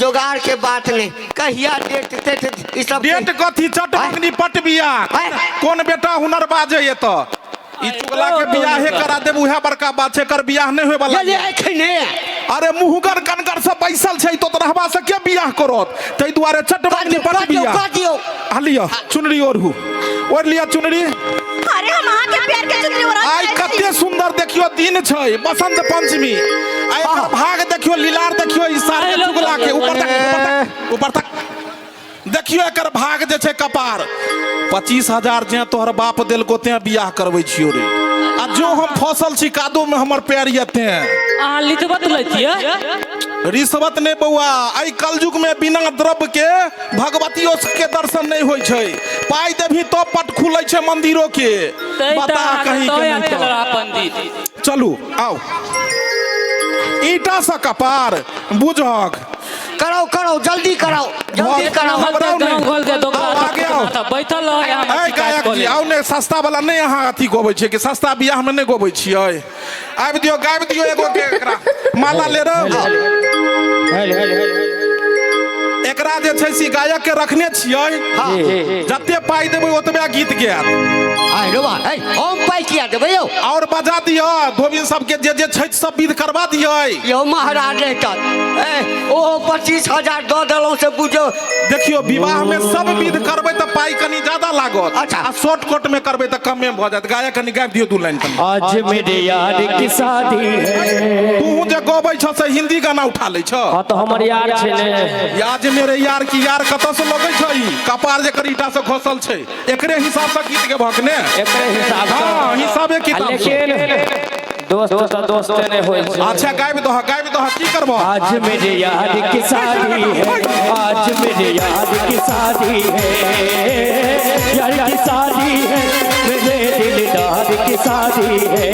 जोगाड़ के बात नहीं कहिया डेट तेट ई सब डेट कथी चट मंगनी पट बियाह आय। कोन बेटा हुनर बाजे ये तो ई चुगला के बियाहे करा देब उहे बड़का बात छै एकर बियाह नहि होय वाला ये एखने अरे मुहगर कनगर से बैसल छै तो रहबा से के बियाह करत ताहि दुआरे चट मंगनी पट कह दियौ बियाह कह दियौ आ लिअ चुनरी ओढ़ू ओढ़ लिअ चुनरी अरे हम अहाँ के प्यार के चुनरी ओढ़ा आइ कते सुंदर देखियो दिन छै बसंत पंचमी आ एकर भाग देखियो लीलार देखियो ई सार के चुगला के ऊपर तक ऊपर तक ऊपर तक देखियो एकर भाग जे छै कपार 25,000 जे तोहर बाप देलको तें बियाह करबै छियो रे आ जो हम फसल छी कादो में हमर पैर ये तें अहाँ लितबत लैतियै रिश्वत नहि बौआ एहि कलयुग में बिना द्रव्य के भगवतियो के दर्शन नहि होइ छै पाइ देबही तो पट खुलै छै मंदिरो के तै तऽ बता अहाँके कहीं के तोय नहि आयल तऽ। रहा पंडित चलू आउ ईटा से कपार बुझक कराओ कराओ जल्दी कराओ जल्दी कराओ घबराउ नहि। गाँव घर के दोगला आउ, आगे आउ। तऽ बैठल रहै अहाँ ऐ शिकायत गायक कऽ जी लेब। आउ ने सस्ता वाला नहि अहाँ अथी गबै छियै कि सस्ता बियाह में नहि गबै छियै आबि दियौ गाबि दियौ एगो के एकरा माला ले रहो एकरा जे छै से गायक के रखने छियै जते पाइ देबै ओतबे गीत गायत आय रे बा ए हम पाइ किया देबै यौ और बजा दिअ धोबिन सबके जे जे छै सब विध करवा दियै यौ महाराज रहितत ए ओहो 25,000 दऽ देलहुँ से बुझो देखियौ विवाह में सब विध करबै तऽ पाइ कनि ज्यादा लागत अच्छा। आ शॉर्टकट में करबै तऽ कमे भऽ जायत गायक कनि गाबि दियौ दू लाइन कनि आज मेरे यार की शादी है तू जे गबै छ से हिंदी गाना उठा लै छ हाँ तो हमर यार छै ने याज मेरे यार की यार कतऽ से लगै छ ई कपार जेकर ईटा से घोसल छै एकरे हिसाब से गीत गेबहक ने एकरे हिसाब से हाँ हिसाबे किताब से लेकिन दोस्त तऽ दोस्त नहि होइ छै अच्छा गाबि दह गाबि दह की करबह आज मेरे यार की शादी है आज मेरे यार की शादी है यार की शादी है मेरे दिलदार की शादी है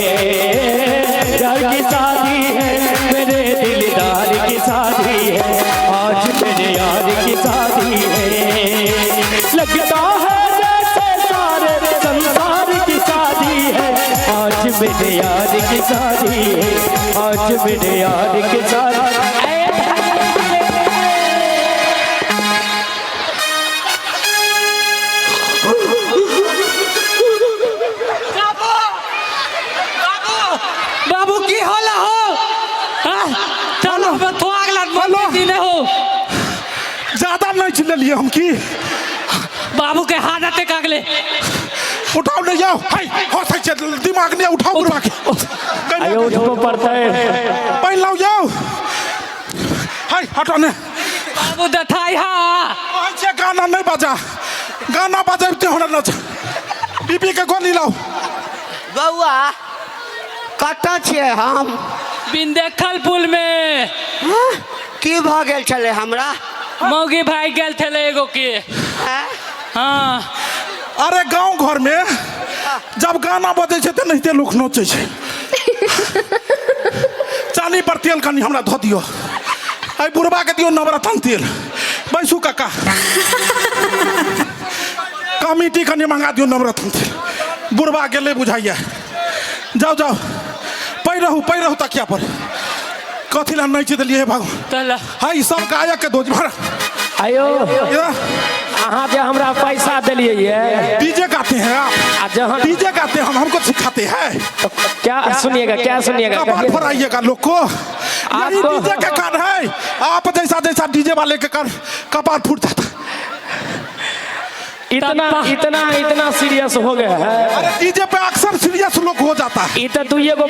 यार की शादी है मेरे दिलदार की शादी है आज मेरे यार की शादी है लगता है जैसे सारे संसार की शादी है आज मेरे यार की शादी है आज मेरे यार की शादी बाबू की होला हो हाँ? चलो थोआ गेला हेलो। जी नहीं हो ज्यादा नहीं लेलिए हम की बाबू के हाथ अटक गेले उठाओ नहीं जाओ हाय हंसै छै दिमाग नहीं उठाओ बुढ़वा के आयो उठबो पड़तै पानि लाउ जाओ हाय हटो ने बाबू दथाई हा कहै छै गाना नहीं बजा गाना बजैबते हमरा नच बीपी के गोली लाउ बौआ कतऽ छियै हम बिन देखल पुल में हँ? की भऽ गेल छलै हमरा मौगी भाग गेल छलै एगो के आँय? हाँ अरे गांव घर में जब गाना बजै छै तऽ नहिते लोक नोचै छै चानी पर तेल कनि हमरा धऽ दियौ एहि बुढ़बा के दियौ नवरत्न तेल बैसू काका कमिटी कनि मंगा दियौ नवरत्न तेल बुढ़बा गेलै बुझाइया जाउ जाउ पै रहू पै रहू तकिया पर कथी ला नहि देलियै हे भगवान चल है सब गायक के दोष भर आयो अहाँ जे हमरा पैसा देलियै ये डीजे गाते हैं आप आ जहन डीजे गाते हैं हम हमको सिखाते हैं तो क्या सुनिएगा क्या सुनिएगा कपार कहिए। फराइएगा लोग को यही आपको- डीजे के कारण है आप जैसा जैसा डीजे वाले के कारण कपार फूट जाता इतना इतना इतना सीरियस हो गया है अरे डीजे पे अक्सर सीरियस लोग हो जाता है ई तो दुइये गो